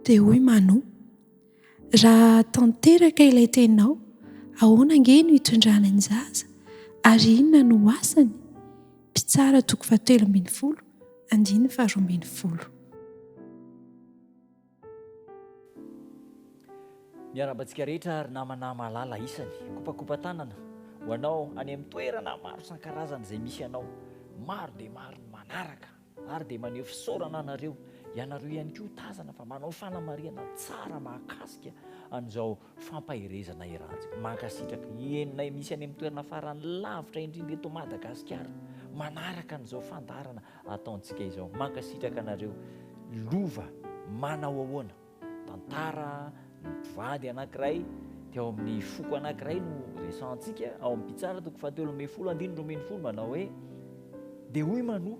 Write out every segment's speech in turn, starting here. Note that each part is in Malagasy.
Dia hoy Manoa, Raha tanteraka ilay teninao, ahoana ange no hitondrana ny zaza, ary inona no ho asany? Mpitsara toko fahatelo ambin'ny folo, andininy faharoa ambin'ny folo. Miarahaba antsika rehetra ry namana malala isany. Kopakopa-tanana ho anao any amin'ny toerana maro isan-karazany izay misy anao. Maro dia maro ny manaraka ary dia maneho fisaorana anareo. Ianareo ihany koa tazana fa manao fanamarihana tsara mahakasika an'izao fampaherezana iarahantsika. Mankasitraka. Henonay misy any amin'ny toerana farany lavitra indrindra eto Madagasikara manaraka an'izao fandaharana ataontsika izao. Mankasitraka anareo. Lova manao ahoana? Tantara ny mpivady anankiray teo amin'ny foko anankiray no resahantsika ao amin'ny Mpitsara toko fahatelo ambin'ny folo andininy roa ambin'ny folo manao hoe dia hoy Manoa,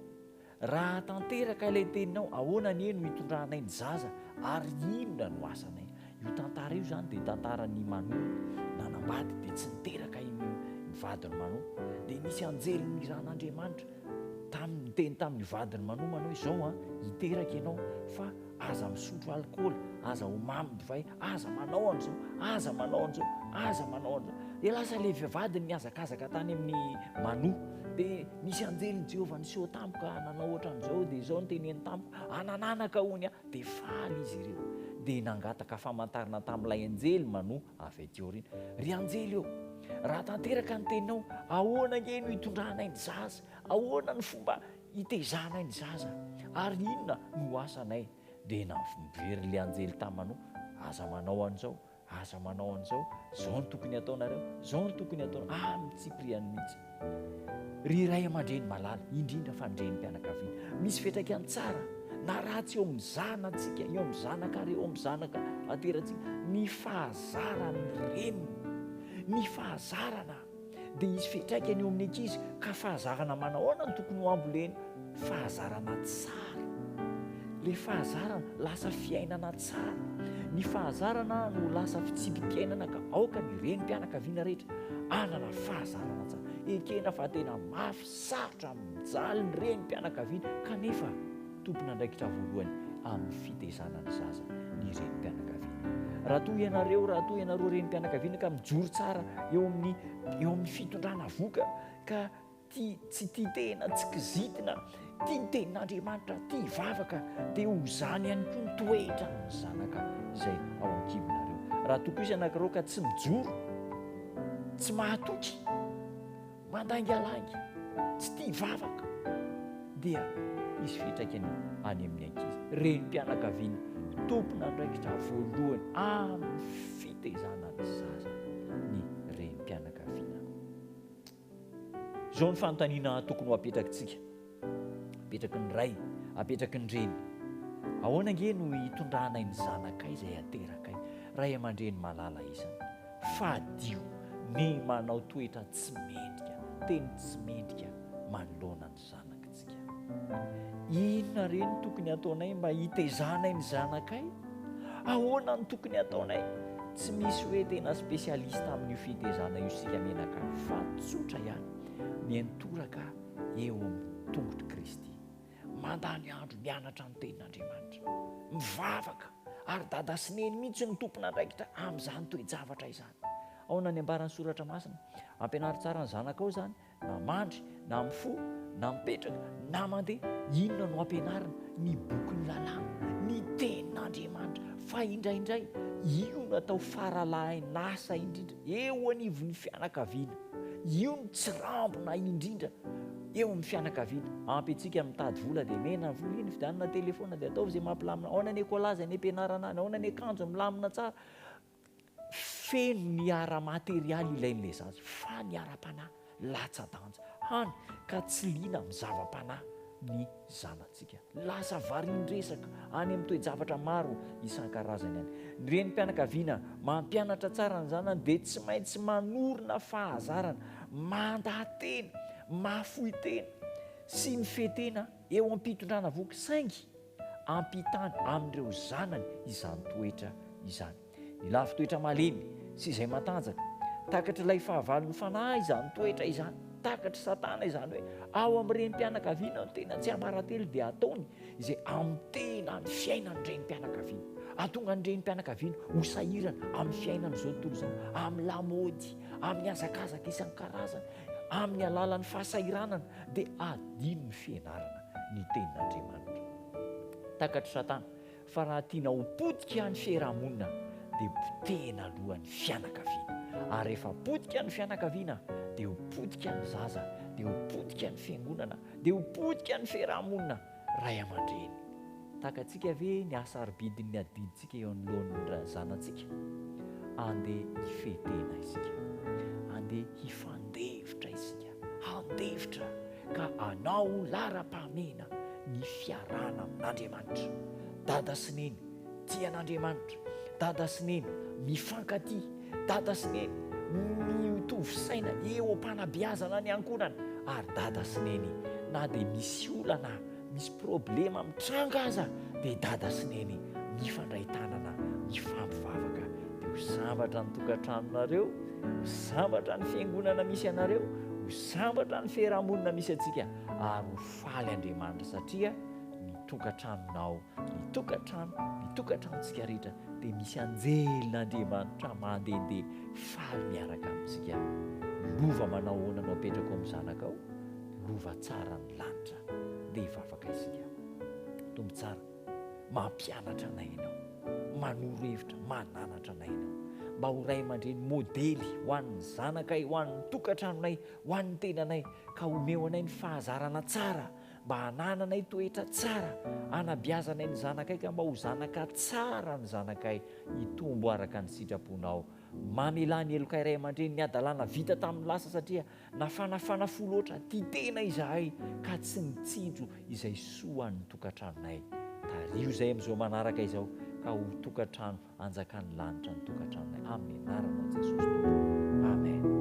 raha tanteraka ilay teninao, ahoana anie no hitondranay ny zaza ary inona no asanay? Io tantara io izany dia tantaran'i Manoa nanambady dia tsy niteraka iny ny vadin'i Manoa. Dia nisy anjely niran'Andriamanitra Taminy niteny tamin'ny vadiny Manoa manao izao an, hiteraka ianao fa aza misotro alikaola, aza ho mamy divay, aza manao an'izao, aza manao an'izao, aza manao an'izao. Dia lasa ilay vadiny nihazakazaka tany amin'ny Manoa. Dia nisy anjelin'i Jehovah niseho tamiko ka nanao ohatran'izao, dia izao no teneny tamiko, anananaka hono aho. Dia faly izy ireo. Dia nangataka famantarana tamin'ilay anjely Manoa Avy aty aoriana, Ry anjely ô, raha tanteraka ny teninao, ahoana ange no hitondranay ny zaza? Ahoana ny fomba hitezanay ny zaza? Ary inona no asanay? Dia nampiverin' ilay anjely tamin'i Manoa, Aza manao an'izao, aza manao an'izao, izao no tokony hataonareo, izao no tokony hataonareo, amin'ny tsipiriany mihitsy. Ry ray aman-dreny malala, indrindra fa ny renim-pianakaviana, misy fiantraikany tsara na ratsy eo amin'ny zanatsika, eo amin'ny zanakareo, eo amin'ny zanaka ateratsika, ny fahazaran'ny reniny. Ny fahazarana dia hisy fiantraikany eo amin'ny ankizy, ka fahazarana manao ahoana no tokony ho ambolena? Fahazarana tsara. Ilay fahazarana lasa fiainana tsara. Ny fahazarana no lasa fitsipi-piainana ka aoka ny renim-pianakaviana rehetra hanana fahazarana tsara. Ekena fa tena mafy, sarotra, mijaly ny renim-pianakaviana kanefa tompon'andraikitra voalohany amin'ny fitezana ny zaza ny renim-pianakaviana. Raha toa ianareo, raha toa ianareo renim-pianakaviana ka mijoro tsara eo amin'ny eo amin'ny fitondrana voka ka Tia tsy tia tena, tsy kizitina, tia ny tenin'Andriamanitra, tia hivavaka, dia ho izany ihany koa ny toetran'ny zanaka izay ao an-kibonareo. Raha toa kosa ianareo ka tsy mijoro, tsy mahatoky, mandaingalainga, tsy tia hivavaka, dia hisy fiantraikany any amin'ny ankizy. Renim-pianakaviana, tompon'andraikitra voalohany amin'ny fitaizana ny zaza ny renim-pianakaviana. Izao ny fanontaniana tokony ho apetrakitsika, apetraky ny ray, apetraky ny reny. Ahoana ange no hitondranay ny zanakay izay aterakay? Ray aman-dreny malala isany, fadio ny manao toetra tsy mendrika, teny tsy mendrika manoloana ny zanakitsika. Inona re no tokony hataonay mba hitezanay ny zanakay? Ahoana no tokony hataonay? Tsy misy hoe tena spécialiste amin'io fitezana io isika mianakavy fa tsotra ihany, miantoraka eo amin'ny tongotr'i Kristy. Mandany andro mianatra ny tenin'Andriamanitra, mivavaka, ary dada sy neny mihitsy no tompon'andraikitra amin'izany toe-javatra izany. Ahoana ny ambaran'ny soratra masina? Ampianaro tsara ny zanakao izany Na mandry, na mifoha, na mipetraka, na mandeha, inona no ampianarina? Ny bokin'ny lalàna, ny tenin'Andriamanitra. Fa indraindray, io no atao faralahin'asa indrindra eo anivon'ny fianakaviana. Io no tsirambina indrindra eo amin'ny fianakaviana. Ampy antsika mitady vola dia mena ny vola, iny vidianana telefaonina dia ataovy izay mampilamina. Aona ny ekolazy any am-pianarana any, aona ny akanjo milamina tsara. Feno ny ara-materialy ilain'ilay zaza, fa ny ara-panahy latsa-danja, hany ka tsy liana amin'ny zava-panahy ny zanatsika. Lasa varian-dresaka any amin'ny toe-javatra maro isan-karazany any. Ny renim-pianakaviana mampianatra tsara ny zanany dia tsy maintsy manorina fahazarana, mandaha-tena, mahafoy tena sy mifehy tena eo am-pitondrana vohoka, saingy ampitany amin'ireo zanany izany toetra izany. Ny lafin-toetra malemy sy izay matanjaka. Takatr'ilay fahavalon'ny fanahy izany toetra izany. Takatr'i Satana izany hoe ao amin'ny renim-pianakaviana no tena tsiambaratelo dia ataony izay hamotehina ny fiainan'ny renim-pianakaviana. Hahatonga ny renim-pianakaviana ho sahirana amin'ny fiainan'izao tontolo izao, amin'ny lamaody, amin'ny hazakazaka isan-karazany, amin'ny alalan'ny fahasahiranana, dia hadino ny fianarana ny Tenin'Andriamanitra. Takatr'i Satana fa raha tiana ho potika ny fiarahamonina dia potehina aloha ny fianakaviana. Ary rehefa potika ny fianakaviana dia ho potika ny zaza, dia ho potika ny fiangonana, dia ho potika ny fiarahamonina. Ray aman-dreny, takatsika ve ny hasarobidin'ny adidintsika eo anoloan'ny zanatsika? Andeha hifehy tena isika. Andeha hifandefitra isika. Handefitra ka hanao ho laharam-pahamehana ny fiarahana amin'Andriamanitra. Dada sy Neny, tia an'Andriamanitra. Dada sy Neny, mifankatia. Dada sy Neny, mitovy saina eo am-panabeazana ny ankohonana. Ary Dada sy Neny, na dia misy olana, misy problema mitranga aza, dia Dada sy Neny mifandray tanana, mifampivavaka. Dia ho sambatra ny tokantranonareo, ho sambatra ny fiangonana misy anareo, ho sambatra ny fiarahamonina misy antsika, ary ho faly Andriamanitra satria ny tokantranonao, ny tokantrano, ny tokantranontsika rehetra dia misy anjelin'Andriamanitra mandehandeha faly miaraka amintsika. Lova manao ahoana no apetrako amin'ny zanakao? Lova tsara ny lanitra. Ndeha hivavaka isika. Tompo tsara, mampianatra anay Ianao, manoro hevitra, mananatra anay Ianao mba ho ray aman-dreny modely ho an'ny zanakay, ho an'ny tokantranonay, ho an'ny tenanay, ka omeo anay ny fahazarana tsara mba hanananay toetra tsara, hanabeazanay ny zanakay ka mba ho zanaka tsara ny zanakay, hitombo araka ny sitraponao. Mamelà ny helokay ray aman-dreny ny hadalana vita tamin'ny lasa satria nafanafana fo loatra, tia tena izahay ka tsy nitsinjo izay soa an'ny tokantranonay. Tariho izay amin'izao manaraka izao ka ho tokantrano Anjakan'ny lanitra ny tokantranonay amin'ny anaranao Jesosy Tompo. Amen.